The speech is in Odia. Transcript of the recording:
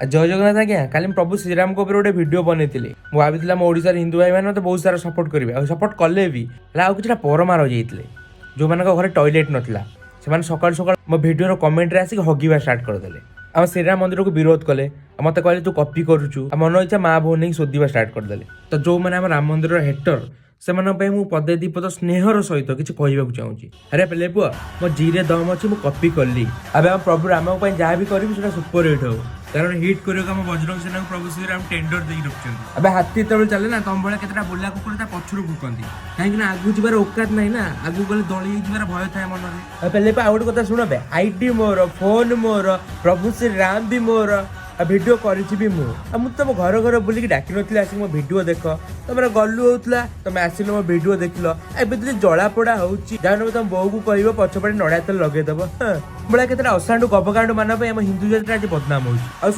ଆଉ ଜୟ ଜଗନ୍ନାଥ ଆଜ୍ଞା। କାଲି ମୁଁ ପ୍ରଭୁ ଶ୍ରୀରାମଙ୍କ ଉପରେ ଗୋଟେ ଭିଡ଼ିଓ ବନେଇଥିଲି। ମୁଁ ଭାବିଥିଲି ଆମ ଓଡ଼ିଶାର ହିନ୍ଦୁ ଭାଇମାନେ ମୋତେ ବହୁତ ସାରା ସପୋର୍ଟ କରିବେ, ଆଉ ସପୋର୍ଟ କଲେ ବି। ହେଲେ ଆଉ କିଛିଟା ପରମା ରହିଯାଇଥିଲେ, ଯେଉଁମାନଙ୍କ ଘରେ ଟଏଲେଟ୍ ନଥିଲା। ସେମାନେ ସକାଳୁ ସକାଳୁ ମୋ ଭିଡ଼ିଓର କମେଣ୍ଟରେ ଆସିକି ହଗିବା ଷ୍ଟାର୍ଟ କରିଦେଲେ। ଆମ ଶ୍ରୀରାମ ମନ୍ଦିରକୁ ବିରୋଧ କଲେ ଆଉ ମୋତେ କହିଲେ, "ତୁ କପି କରୁଛୁ।" ଆଉ ମନ ଇଚ୍ଛା ମା ଭଉଣୀ ଶୋଧିବା ଷ୍ଟାର୍ଟ କରିଦେଲେ। ତ ଯେଉଁମାନେ ଆମ ରାମ ମନ୍ଦିରର ହେଟର, ସେମାନଙ୍କ ପାଇଁ ମୁଁ ପଦେ ଦି ପଦ ସ୍ନେହର ସହିତ କିଛି କହିବାକୁ ଚାହୁଁଛି। ଆରେ ପେଲେ ପୁଅ, ମୋ ଜିରେ ଦମ ଅଛି, ମୁଁ କପି କଲି। ଏବେ ଆମ ପ୍ରଭୁ ରାମଙ୍କ ପାଇଁ ଯାହା ବି କରିବି, ସେଟା ସୁପର ହିଟ୍ ହବ। କାରଣ ହିଟ୍ କରିବାକୁ ଆମ ବଜରଙ୍ଗ ସେନାକୁ ପ୍ରଭୁ ଶ୍ରୀରାମ ଟେଣ୍ଡର ଦେଇକି ରଖିଛନ୍ତି। ଏବେ ହାତୀ ଯେତେବେଳେ ଚାଲେ ନା, ତମ ଭଳିଆ କେତେଟା ବୁଲା କୁକୁର ତା ପଛରୁ ଭୁକନ୍ତି। କାହିଁକି ନା ଆଗକୁ ଯିବାର ଔକାତ ନାହିଁ ନା, ଆଗକୁ ଗଲେ ଦଳି ହେଇଯିବାର ଭୟ ଥାଏ ମନରେ। ଆଉ ପେଲେ ପୁଅ, ଆଉ ଗୋଟେ କଥା ଶୁଣ ବେ। ଆଇଡି ମୋର, ଫୋନ ମୋର, ପ୍ରଭୁ ଶ୍ରୀରାମ ବି ମୋର, ଆଉ ଭିଡ଼ିଓ କରିଛି ବି ମୁଁ। ଆଉ ମୁଁ ତମ ଘର ଘର ବୁଲିକି ଡାକି ନଥିଲି, ଆସିକି ମୋ ଭିଡ଼ିଓ ଦେଖ। ତମର ଗଲୁ ହଉଥିଲା, ତମେ ଆସିଲ, ମୋ ଭିଡ଼ିଓ ଦେଖିଲ। ଏବେ ଯଦି ଜଳା ପୋଡ଼ା ହଉଛି, ଯାହା ତମ ବୋଉକୁ କହିବ ପଛପଟେ ନଡ଼ିଆ ତେଲ ଲଗେଇଦବ। ହଁ, ଭଳିଆ କେତେଟା ଅସାଣ୍ଡୁ ଗବକାଣ୍ଡୁ ମାନଙ୍କ ପାଇଁ ଆମ ହିନ୍ଦୁ ଜାତିଟା ଆଜି ବଦନାମ ହଉଛି। ଆଉ